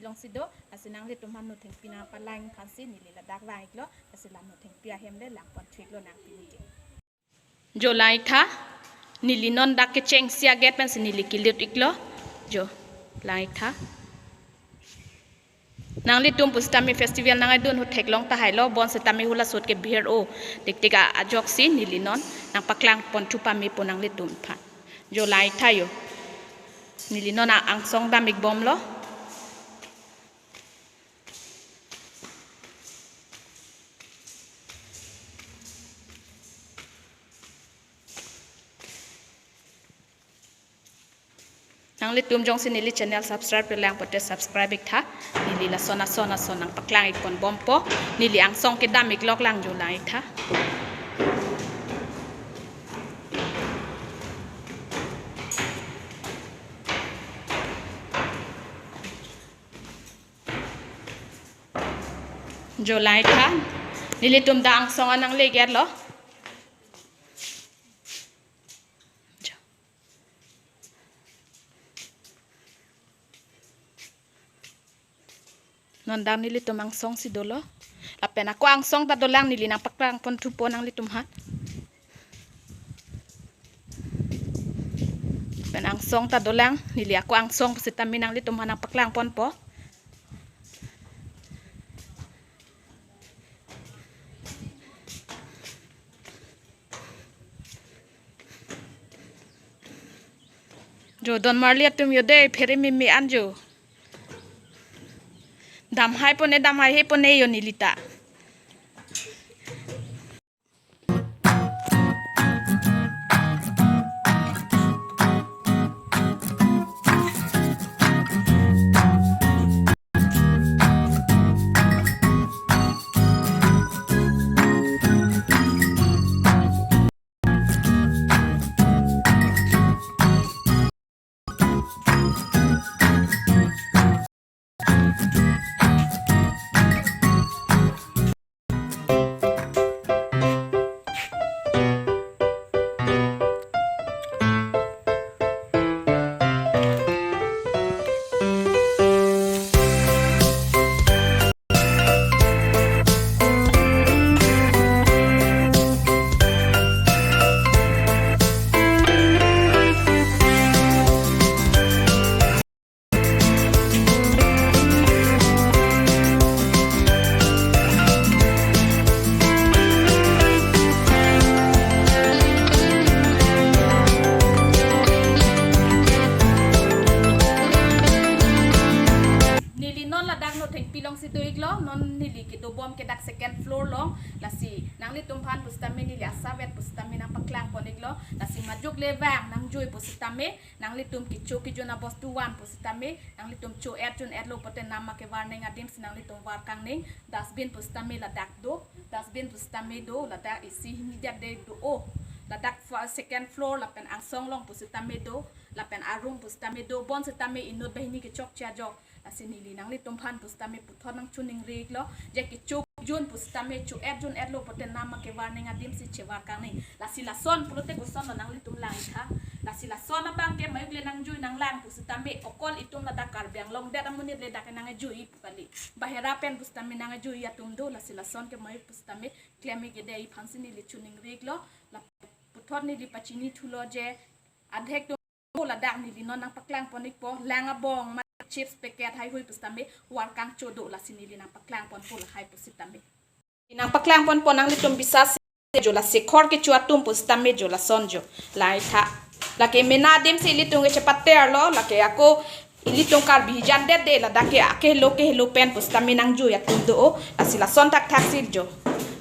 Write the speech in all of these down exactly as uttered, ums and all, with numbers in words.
Longsi do, lasi nanglitum aphan nothengpi nangpalang aphansi neli ladak lang-iklo, lasi la nothengpi ahem le langpon thu-iklo nang pini ke. Jo lang-ik tha, neli non dak kechengsi a-gate pensi neli kelut-iklo. Jo, lang-ik tha. Nanglitum pusitame festival nang-aidun ahut theklong tahailo, bonsitame hula sot ke bhir o. Tik tik a ajoksi neli non nangpaklangpon thu pamepo nanglitum aphan. Jo lang-ik tha jo. Neli non a-angsong dam-ikbomlo. Nanglitum jongsi neli channel subscribe-le lang pote subscribe-ik tha. Neli lason ason ason nangpaklang-ikponbompo. Neli angsong kedam-iklok lang, jo lang-ik tha. Jo lang-ik tha. Nelitum dak angsong an nangle-iklo. Jo. Non dak nelitum angsong si dolo. Lapen ako angsong ta dolang, neli nangpaklangpon thupo nanglitum aphan. Lapen angsong ta dolang, neli ako angsong pusitame nanglitum aphan nangpaklangponpo. Jo, don marli atum jo dei, phere meme an jo. Dam haipone, dam haihepone jo neli ta. Neli non ladak nothengpi alongsi do-iklo, non neli kedobom ke dak second floor along, lasi nanglitum aphan pusitame neli asapvet pusitame nangpaklangpon-iklo, lasi majok le vang nangjui pusitame, nanglitum kecho kejun abostu van pusitame, nanglitum cho-et jun-etlo pote nama kevar nangji adim si nanglitum var kangning. Dustbin pusitame ladak do, dustbin pusitame do, ladak isi hini diak dei do o. Ladak fa-, second floor lapen angsong along pusitame do, lapen a-room pusitame do, bonsitame inut banghini kechokche ajok. Lasi neli nanglitum aphan pusitame puthot nangchiningri-iklo, je kecho jun pusitame, cho-et jun-etlo pote nama kevar nangji adim si chevar kangning. Lasi lason pulote kosonlo nanglitum lang-ik tha. Lasi lason abang ke majok le nangjui nanglang pusitame, okol itum ladak Karbi Anglong det amonit le dak nangjuipo kali. Bahera pen pusitame nangjuiji atum do, lasi lason ke majok pusitame klem-ik dei aphansi neli chiningri-iklo. La puthot neli pachini thulo je adhek atum ladak neli non nangpaklangpon-ikpo, lang abong ma chips packet haihui pusitame var kangcho do, lasi neli nangpaklangponpo lahai pusitame. Nangpaklangponpo nanglitum bisas jo, la sekhor kecho atum pusitame jo lason jo. Lang-ik tha. Lake mena adim si ilitum ke chepaterlo, lake ako ilitum Karbi hijan det dei, ladak ke akehelo kehelo pen pusitame nangjui atum do o. Lasi lason thakthak si jo.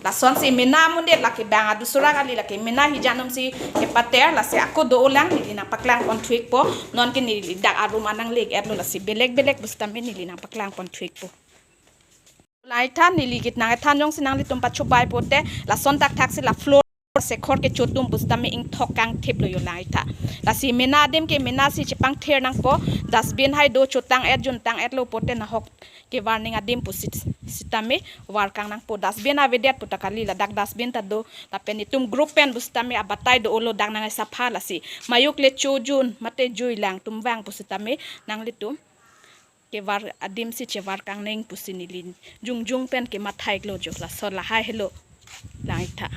Lasonsi mena amonit lake bang adusra kali, lake mena hijan atum si kepater, lasi ako do-olang, neli nangpaklangpon thu-ikpo, non ke neli dak a-room an nangle-iklo, lasi belek belek pusitame neli nangpaklangpon thu-ikpo. Lang-ik tha, neli kit nang-ethan jongsi nanglitum pachobei pote, lason thakthak si la floor sekhor kecho atum pusitame ingthok kangthiplo jo, lang-ik tha. Lasi mena adim ke mena si chepangther nangpo, dustbin hai do, cho tang-et jun tang-etlo pote nahok kevar nangji adim pusit sitame var kang nangpo. Dustbin avedet puta kali, ladak dustbin ta do, lapen itum group pen pusitame abatai do-olo, dak nang-esapha, lasi majok le cho jun mate jui lang atum vang pusitame nanglitum kevar adim si chevar kangneng pusi neli jongjong pen kematha iklo jo, laso lahai helo lang iktha.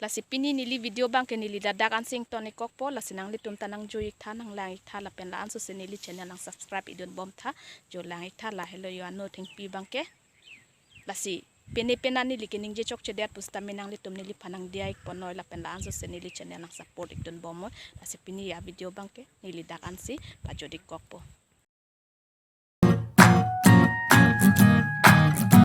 Lasi pini neli video abangke neli ladak ansi ington ik kokpo, lasi nanglitum ta nangjui iktha, nanglang iktha, lapen la-an sose neli channel nangsubscribe idun bomtha jo, lang iktha. Lahelo yo ano thengpi abangke. Lasi pene pena neli keningje chokchedet pusitame nanglitum neliphan nangdiya ikpon noi, lapen la-an sose neli channel nangsupport ikdun bomnon. Lasi pini avideo abangke neli dak ansi pajut ik kokpo.